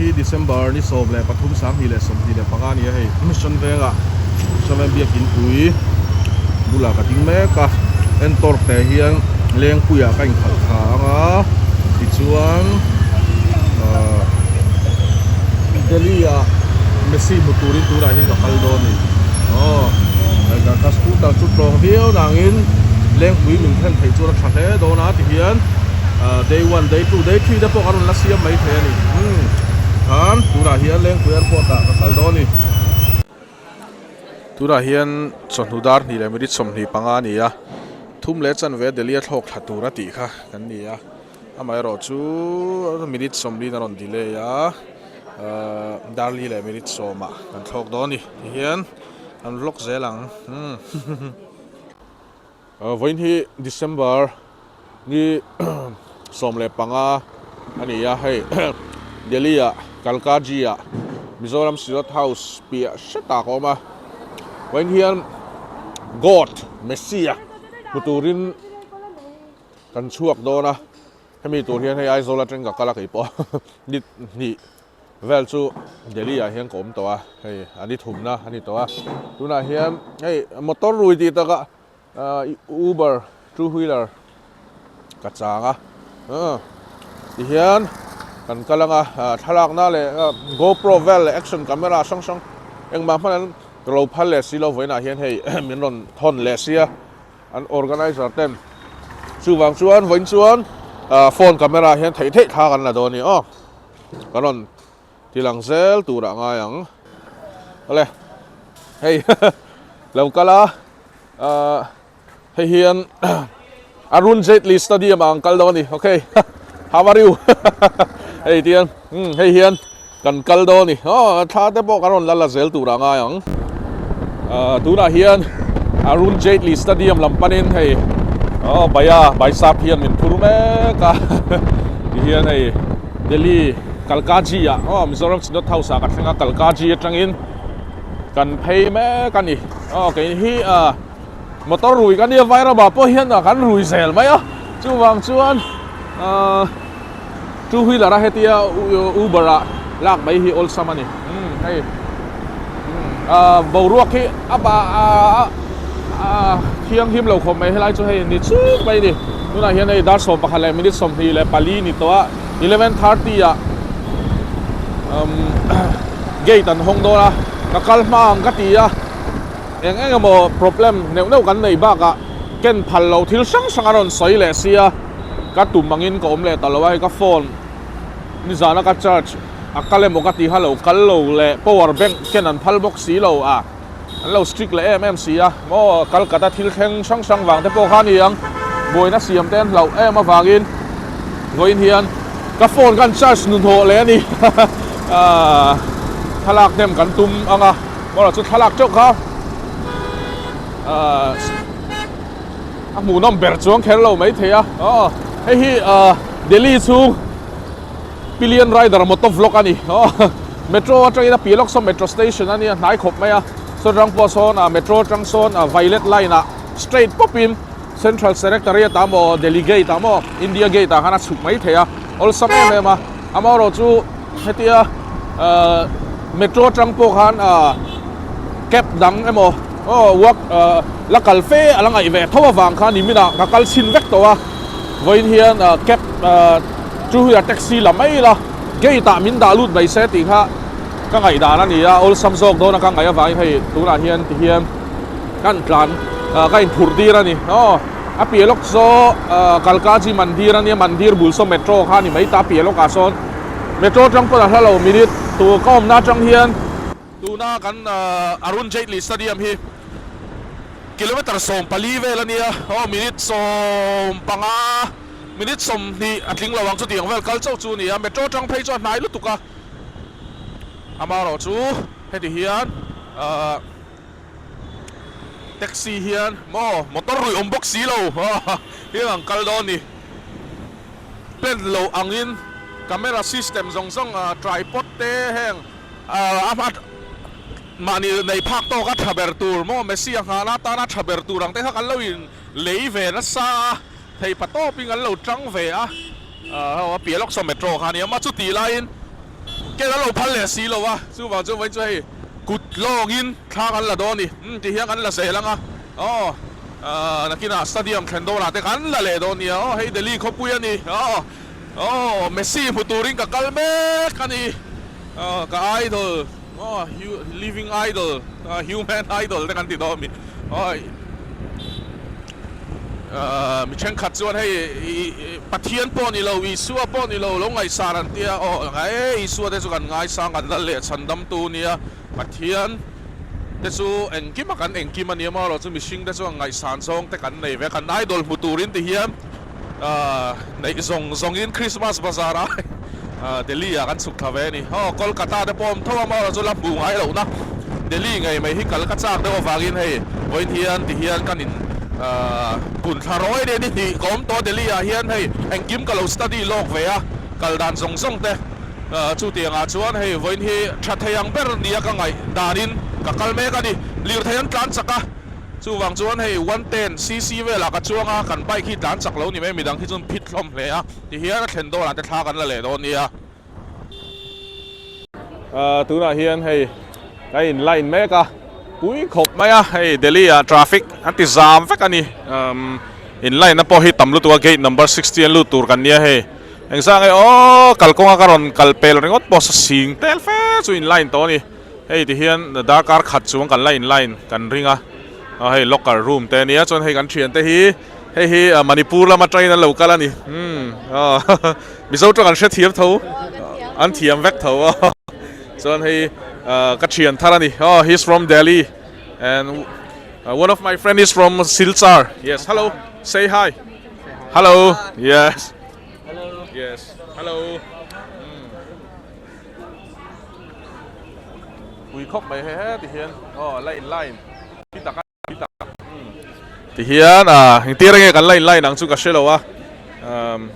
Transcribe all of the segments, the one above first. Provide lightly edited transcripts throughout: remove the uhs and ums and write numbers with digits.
hi December ni 13 2025 a ni a hei Mission Vengah Mission Veng biakin pui bulah ka ding mek a Entork te hian Lengpuiah ka inkhalh thla ang a tichuan ahh Delhi ah Messi hmu turin tunah hian ka kal dawn a ni aw ka scooter chu tlawng viau nangin Lengpui min thlen theih chuan a tha hle dawn a tihian day one day two day three te pawh kan rawn la siam mai thei a ni umm khan tunah hian Lengpui airport ah ka kal dawn a ni. Tunah hian chawhnu dar hnih leh minute 25 a ni a thum leh chanve Delhi a thlawk thla tur a tih kha kan ni a amaherawh chu minute 40 a rawn delay a ahh dar li leh minute 10 ah kan thlawk dawn a ni tihian kan vlog zel ang umm. Vawiin hi December ni 15 a ni a, hei Delhi ah Kalkaji ah Mizoram Synod House piah hretah ka awm a, vawiin hian God Messi-a hmu turin kan chhuak dawn a, hemi tur hian hei Aizawl atangin ka kal a keipawh ni hnih. Vel chu Delhi ah hian ka awm tawh a, hei a ni thumna a ni tawh a, tunah hian hei motor rui tih takah Uber two wheeler ka chang a, tihian kan kal ang a, thlalakna leh GoPro vel leh action camera hrang hrang engmah hman an lo phal leh si lo vawiinah hian hei min rawn thawn leh sia an organizer ten chuvang chuan vawiin chuan phone camera hian theih theih thla kan la dawn a ni aw. Ka rawn ti lang zel tur ah ngai ang. Awle hei lo kal a ahh hei hian Arun Jaitley Stadium ah an kal dawn a ni okay how are you hei tiang umm hei hian kan kal dawn a ni aw thla te pawh kan rawn la la zel tur ah ngai ang. Ahh tunah hian Arun Jaitley Stadium lam panin hei aw Bhaiya Bhai Sahab hian min phur mek a tihian hei Delhi Kalkaji ah aw Mizoram Synod House ah ka thleng a Kalkaji atangin kan phei mek a ni aw kei hi ah motor rui ka nia Vairama pawh hian kan rui zel mai a chuvang chuan ahh Two wheeler a hetia Uber ah lak mai hi awlsam a ni. Umm hei umm boruak hi a ba a thianghlim lo khawp mai helai chu hei ni chuk mai a ni. Tunah hian hei dar 11 leh minute 24 ni tawh a 11:30 ah umm gate an hawng dawn a ka kal hma ang ka ti a eng eng emaw problem neuh neuh kan nei bakah ken phal lo thil hrang hrang a rawn sawi leh sia. Ka tum angin ka awm leh ta lo a, hei ka phone nizana ka charge a kal emaw ka tiha lo kal lo leh power bank ken an phal bawk si lo a, an lo strict leh em em si a, maw Calcutta thil thleng hrang hrang vang te pawh kha a ni ang, buaina siam te an hlauh em avangin vawiin hian ka phone khan charge hnuhnawh leh a ni aaa thlalak hnem kan tum ang a, maw chu thlalak teuh kha aaa. A hmuhnawm ber chuang kher lo mai thei a aw hei hi ah Delhi chhung Pillion Rider motor vlog a ni aw metro atangin a piah lawk sawn metro station a nia hnai khawp mai a sawn rang pawh sawn ah metro atang sawn ah violet line ah straight pawp in Central Secretariat ah maw Delhi gate ah maw India gate ah khan a chhuk mai thei a awlsam em em a amaherawh chu hetia ah metro atang pawh khan ah cab dang emaw aw work la kal fe a la ngaih ve tho avang khan nimin ah ka kal chhin vek tawh a vawiin hian cab two wheeler taxi la mai ila gate ah min dah lut mai se tih kha ka ngaih dan a ni a awlsam zawk dawn a ka ngaih avangin hei tunah hian ti hian kan tlan ka inphurh tir a ni aw a piah lawk saw Kalkaji mandir a nia mandir bul saw metro kha a ni mai ta a piah lawkah sawn metro atang pawn a hla lo minute tur ka awmna atang hian. Tuna kan Arun Jaitley Stadium hi kilometer 14 vel a nia, aw minute 15, minute 20 a tling lo ang chutiang vel kal chauh chu a ni a, metro atang phei chu a hnai lutuk a, amaherawh chu heti hian ahh taxi hian maw motor ruih awm bawk si lo hian an kal dawn a ni, plan loh angin camera system zawng zawng tripod te heng. A hma mahni nei phak tawk a tha ber tur maw Messi a nghahna atana tha ber tur ang te kha kan lo in lei ve nasa a, thei pa tawpin kan lo tang ve a, ho a piah lawk saw metro kha a ni a, mah chutih laiin ken an lo phal leh si lo a, chuvang chu vawiin chu hei kut lawngin thla kan la dawn a ni. Umm tihian kan la zel ang a, aw nakinah stadium thlen dawnah te kan la leh dawn nia, aw hei Delhi khawpui a ni, aw aw Messi hmu turin ka kal mek a ni, aw ka idol, aw living idol, human idol te kan ti dawn a mi, aw. Mi thenkhat chuan hei Pathian pawh ni lo, Isua pawh ni lo, lo ngaihsan an tia aw e Isua te chu kan ngaisang kan lal leh chhandamtu nia Pathian te chu engkim a kan engkim a nia maw erawh chu mihring te chuan ngaihsan zawng te kan nei ve a kan idol hmu turin ti hian neih zawng zawngin Christmas bazar a Delhi ah kan chhuk thla ve a ni. Aw Kolkata te pawh awm tho a maw chu la hmuh ngai lohna Delhi ngei mai hi kal ka chak deuh avangin hei vawiin hian ti hian kan in kun thla rawi nen i hnih ka awm tawh a Delhi ah hian hei engkim ka lo study lawk ve a kal dan zawng zawng te chutiang ah chuan hei vawiin hi tha thei ang ber nia ka ngaih danin ka kal mek a ni. Lirthei an tlan chak a. Chuvang chuan hei 110 cc velah ka chuang a, kan bike hi tlan chak lo ni mai, midang hi chuan phit hlawm hle a, tihian a thlen dawnah te thla kan la leh dawn nia. Tunah hian hei ka in line mek a, pui khawp mai a, hei Delhi ah traffic an ti zam vek a ni, in line na pawh hi tam lutuk a, gate number 60 an lut tur kan nia hei, engzah nge aw kalkawnga ka rawn kal pel ringawt pawh sa sing tel fe chu in line tawh a ni. Hei ti hian darkar khat chuang kan la in line kan ring a, hei locker room te ania chuan hei kan thian te hi hei hi Manipur lama train an lo kal a ni umm Mizo tawng an hrethiam tho an thiam vek tho a chuan hei ka thian thar a ni aw he is from Delhi and one of my friend is from Silchar yes hello say hi hello yes yes hello. Pui khawp mai he he ti hian aw la in line ti tak a ti tak ti hian a engtir enge kan la in line ang chu ka hre lo a umm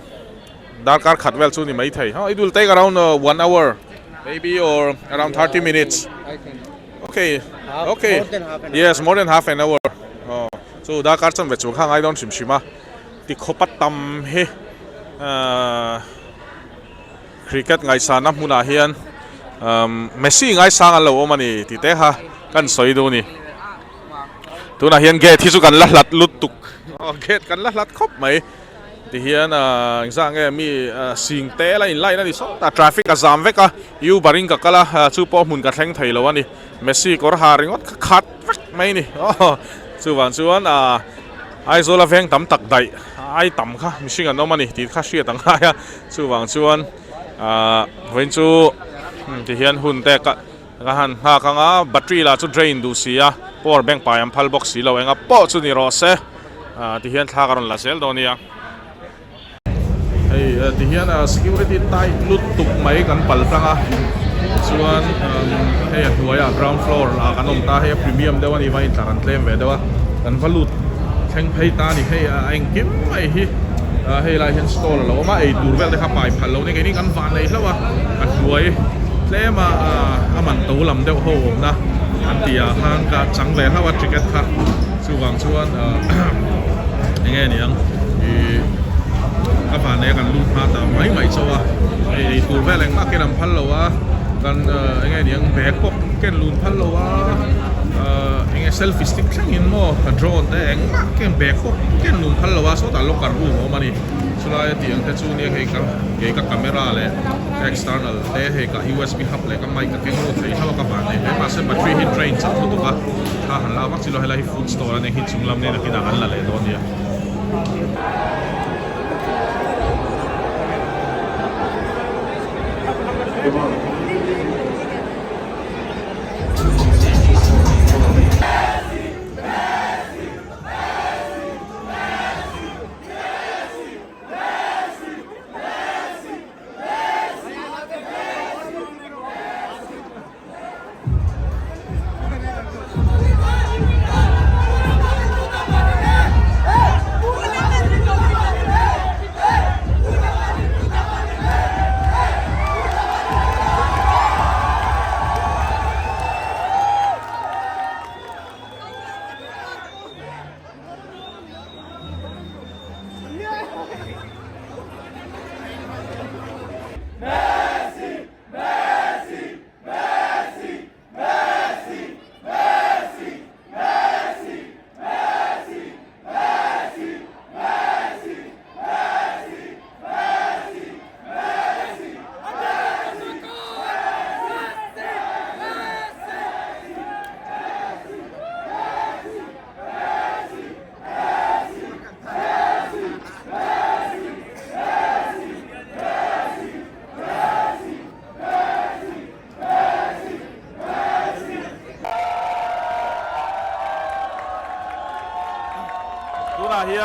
darkar khat vel chu ni mai thei ha it will take around one hour maybe or around 30 minutes okay okay yes more than half an hour aw chu darkar chanve chu kha ngai dawn hrim hrim a ti khawp a tam hi ahh. Cricket ngaihsanna hmunah hian Messi ngaisang an lo awm a ni tih te kha kan sawi duh a ni. Tunah hian gate hi chu kan la hlat lutuk gate kan la hlat khawp mai tihian engzah nge mi sing te la in line a ni sawt a traffic a zam vek a Uber in ka kal a chu pawh hmun ka thleng thei lo a ni Messi kawr ha ringawt kha khat vek mai a ni chuvang chuan Aizawl a veng tam tak daih ai tam kha mihring an awm a ni tih kha hriat a ngai a chuvang chuan ahh vawiin chu ti hian hun te ka ka han nghak ang a battery lah chu drain duh si a power bank pai an phal bawk si lo enga pawh chu ni rawh se ahh ti hian thla ka rawn la zel dawn a nia. Hei ti hian security tight lutuk mai kan pal tlang a chuan hei a hnuaiah ground floor ah kan awm ta hei a premium deuh a ni va intlar an tlem ve deuh a kan va lut thleng phei ta a ni hei a engkim mai hi hei lai hian stall a lo awm a ei tur vel te kha pai phal lo ni keini kan van nei hlauh a a hnuai tlem a a man to lam deuh ho awmna an tih ah khan ka chang ve hlauh a ticket kha chuvang chuan eng nge niang ih ka van leh kan lut hma ta mai mai chauh a hei ei tur vel engmah ken an phal lo a kan eng nge niang bag pawh ken lun phal lo a ah eng nge selfie stick thlengin maw ka drone te engmah ken bag pawh ken lun phal lo a sawtah locker room a awm a ni chulai a tih ang te chu nia hei ka kei ka camera leh ka external te hei ka usb hub leh ka mic ka keng lut thei hlauh a ka van nei hle mahse battery hi drain chak lutuk a. Thla han la vak chi lo helai hi food stall a nia hi chung lam nen a kinah an la leh dawn nia.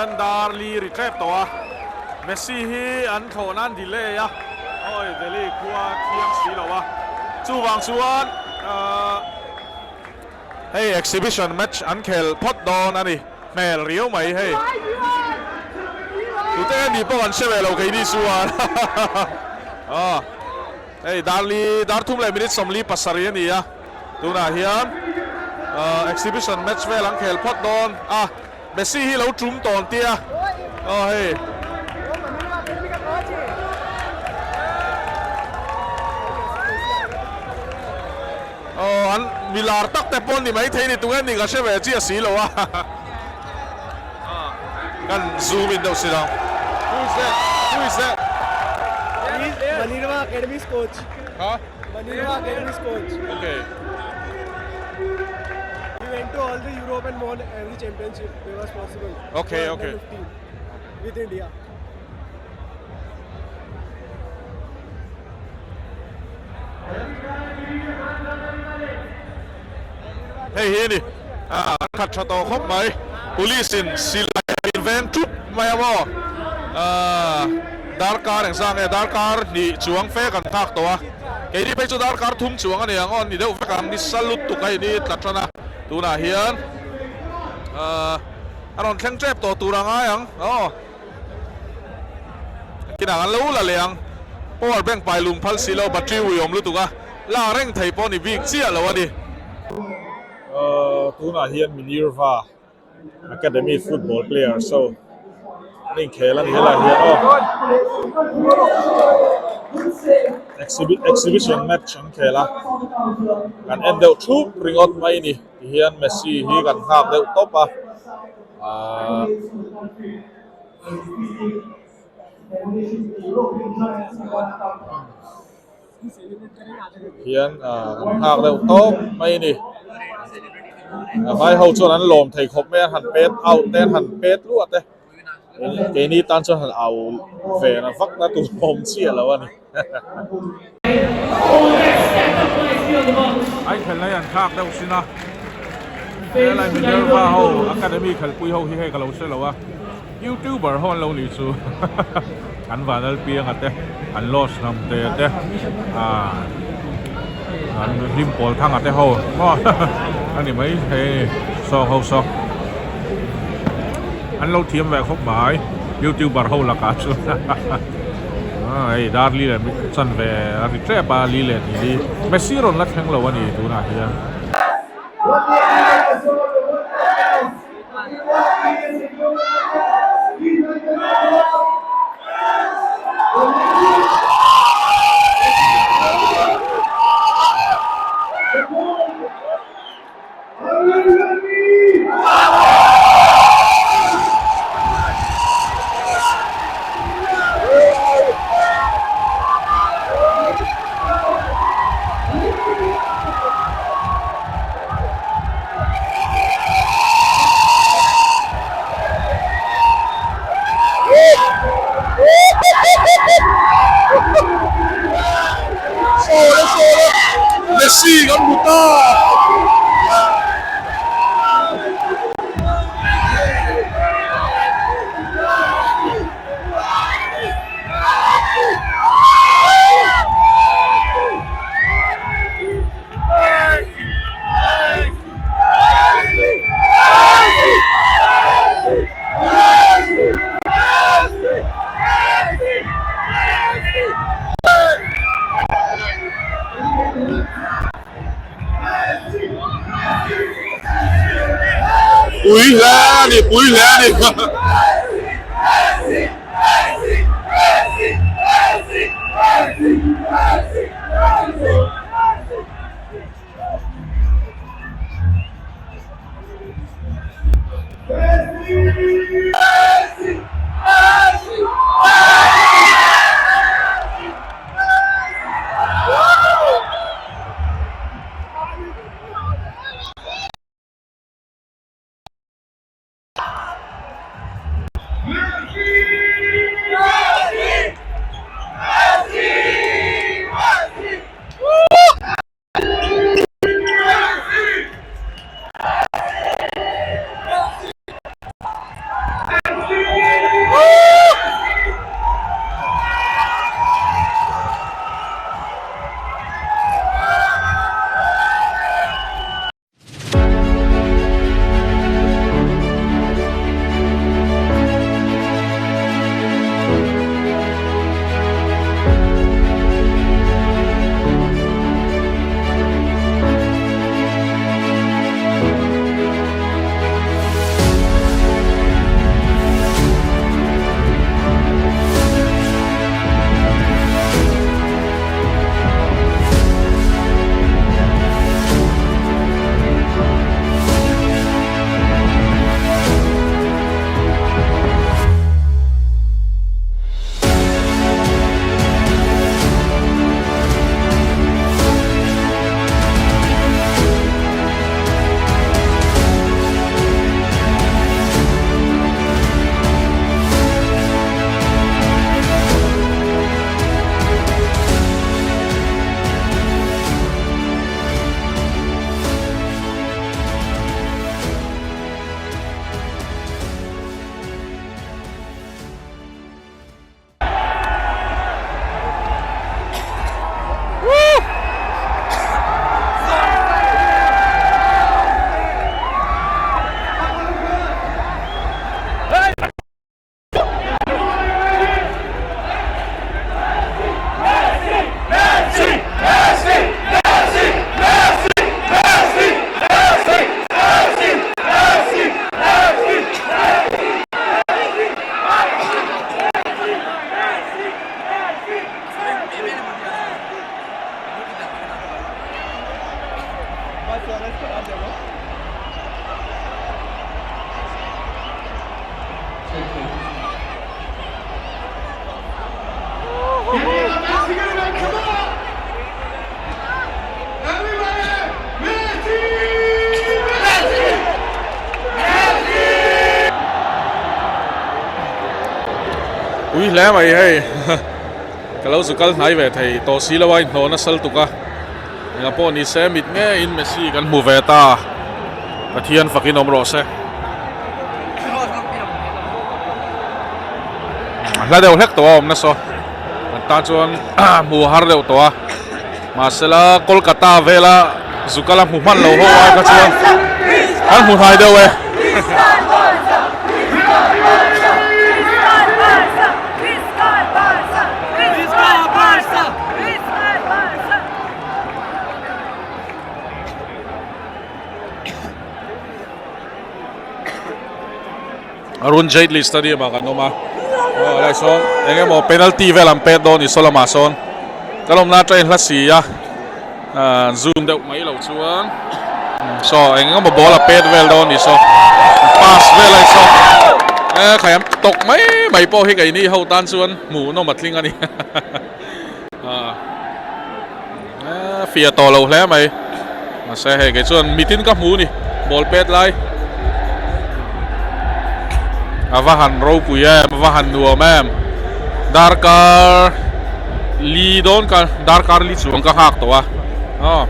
hian dar li ri tlep tawh a, Messi hi an thlawh nan delay a, awi Delhi khua thiang si lo a, chuvang chuan ahh hei exhibition match an khel phawt dawn a ni hmel riau mai hei. Tute ni pawh an hre ve lo keini chuan aw. Hei dar li dar thum leh minute 47 a ni a, tunah hian ahh exhibition match vel an khel phawt dawn a, Messi hi lo tum tawn tia aw hei. Aw an milar tak te pawh ni maithei ni tunge ni ka hre ve chiah si lo a kan zoom in deuh si lo. Who is that? Who is that? Minerva Academy's coach. Huh? Minerva Academy's coach. Okay. He went to all the Europe and won every championship there was possible. Okay, For okay. under 15 With India. Hei hi a ni a khat tha tawh khawp mai police in silai in veng thup mai a maw ahh darkar engzah nge darkar hnih chuang fe kan nghak tawh a keini phei chu darkar thum chuang a ni ang aw an ni deuh vek ang ni salut tuk a in i tla tan a tunah hian ahh a rawn thleng tep tawh tur a ngai ang aw. Kinah an lo la leh ang. Power bank pai lung phal si lo, battery ui awm lutuk a, lak reng thei pawh ni bik chiah lo a ni. Tunah hian Minerva Academy football player so an inkhel a ni helai hian aw. Exhibition match an khel a, kan en deuh thup ringawt mai a ni. Tihian Messi hi kan nghak deuh tawp a. Ahh hian ah kan nghak deuh tawp mai a ni a vai ho chuan an lawm thei khawp mai a han pet out te an han pet luah te keini tan chuan han au ve na vak na tur awm chiah lo a ni. Ai khelh hi an thlak deuh sin a, helai Minerva ho academy khelhpui ho hi hei ka lo hre lo a, youtuber ho an lo nih chu an van al pianga te an lost hnam te te ah an hlim pawl thanga te ho maw a ni mai thei a ni sawng ho saw an lo thiam ve khawp mai youtuber ho lakah chuan. Hei dar li leh chan ve a ri tep a li leh ni li Messi rawn la thleng lo a ni tunah hian. Messi kan hmu ta. Pui hle a ni, pui hle a ni. Ui hle mai hei ka lo zu kal hnai ve thei tawh si lo a inhnawh nasa lutuk a engah pawh ni se mit ngeiin Messi kan hmu ve ta Pathian fakin awm rawh se. A hla deuh hlek tawh a awm nasa an tan chuan hmu har deuh tawh a mahsela Kolkata vela zu kala hmu hman lo ho ai kha chuan an hmu hnai deuh e. Arun Jaitley Stadium ah kan awm a aw helai sawn eng emaw penalty vel an pet dawn ni saw lamah sawn kan awmna atangin hla si a ah zoom deuh mai loh chuan saw eng emaw ball a pet vel dawn ni saw pass vel a ni saw e khai an tawk mai mai pawh hi keini ho tan chuan hmuhnawm a tling a ni ah fiah tawh lo hle mai mahse hei kei chuan mitin ka hmu ni ball pet lai a va han ropui em a va han nuam em darkar li dawn ka darkar li chuang ka nghak tawh a aw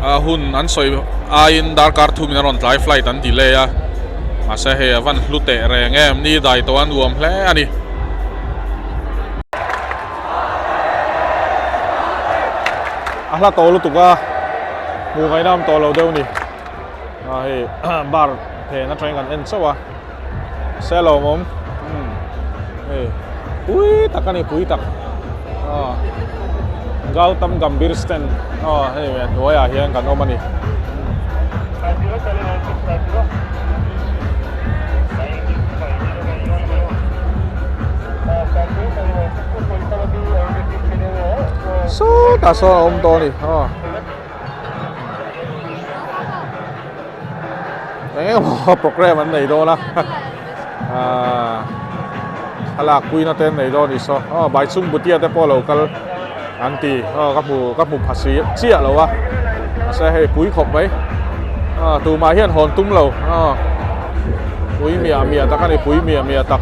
a hun an sawi aiin darkar thumin a rawn tlai flight an delay a mahse hei a van hlu teh reng em ni dai tawh a nuam hle a ni. A hla tawh lutuk a hmuh ngaihna awm tawh lo deuh ni a hei bar phen atangin kan en chauh a se lo awm umm hei pui tak a ni pui tak aw Gautam Gambhir stand aw hei a hnuaiah hian kan awm a ni. Sawtah sawn a awm tawh a ni aw eng emaw programme an nei dawn a ahh thlalak puina te an nei dawn a ni saw aw Baichung Bhutia te pawh a lo kal an ti aw ka hmu ka hmu pha si chiah lo a mahse hei pui khawp mai aw tumah hian hawn tum lo aw pui miah miah tak a ni pui miah miah tak.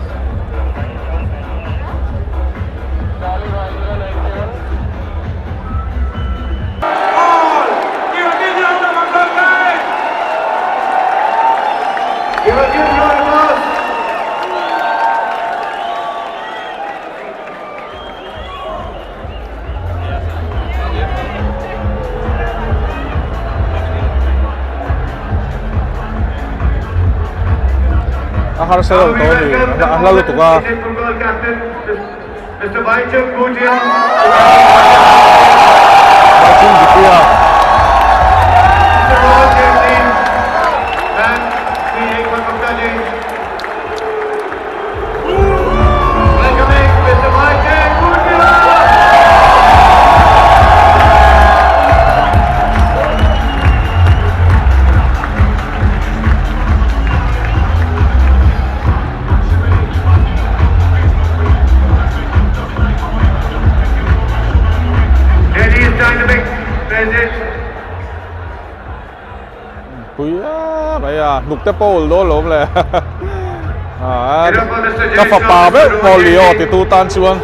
A harsa deuh tawh a ni a hla lutuk a. Baichung Bhutia. Pui a mai a hnuk te pawh ul dawn lawm le ka fapa meuh pawh Leo ti tu tan chuan.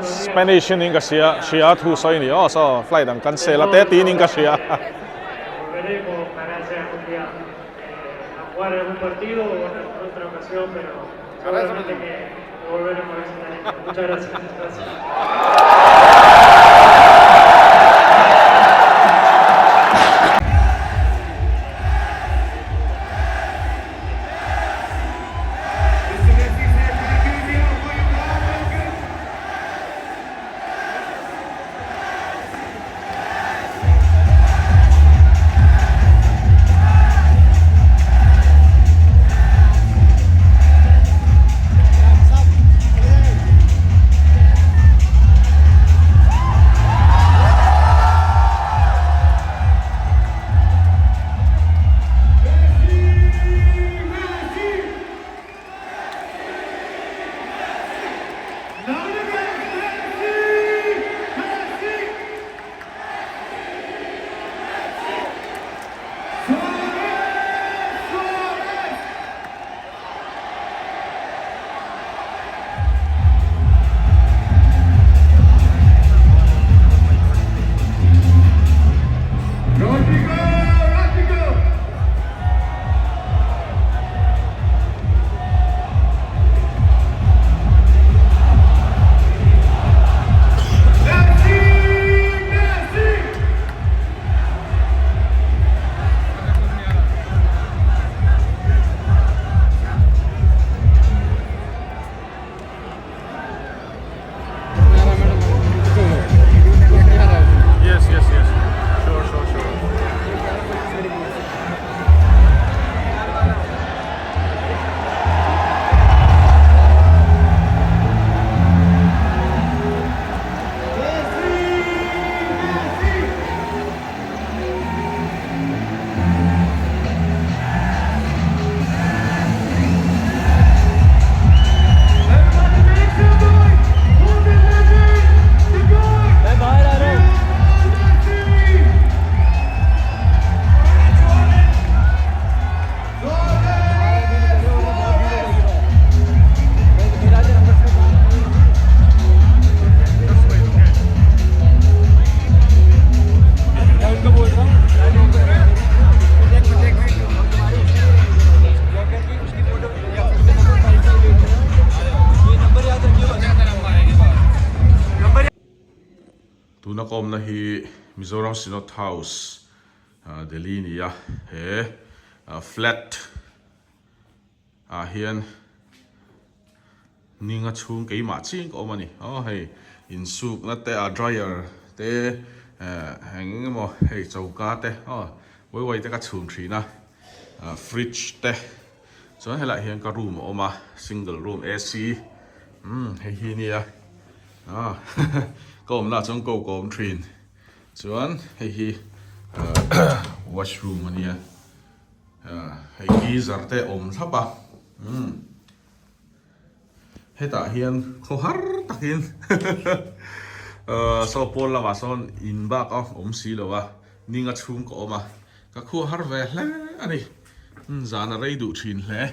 Spanish in ka hria hria thu sawi ni aw saw flight ang cancel a te tiin in ka hria. Tuna ka awmna hi Mizoram Synod House Delhi ni a, he flat ah hian ninga chhung keimah chiang ka awm a ni. Aw hei insukna te a dryer te eng eng emaw hei choka te aw uai uai te ka chhum thin a, fridge te chuan helaiah hian ka room a awm a single room AC umm hei hi nia ah ka awmna ah chuan ko ka awm thin chuan hei hi washroom a nia hei geyser te a awm thlap a umm hetah hian khaw har takin saw pawn lamah sawn in bak a awm si lo a ninga chhung ka awm a ka khua har ve hle a ni zan a rei duh thin hle.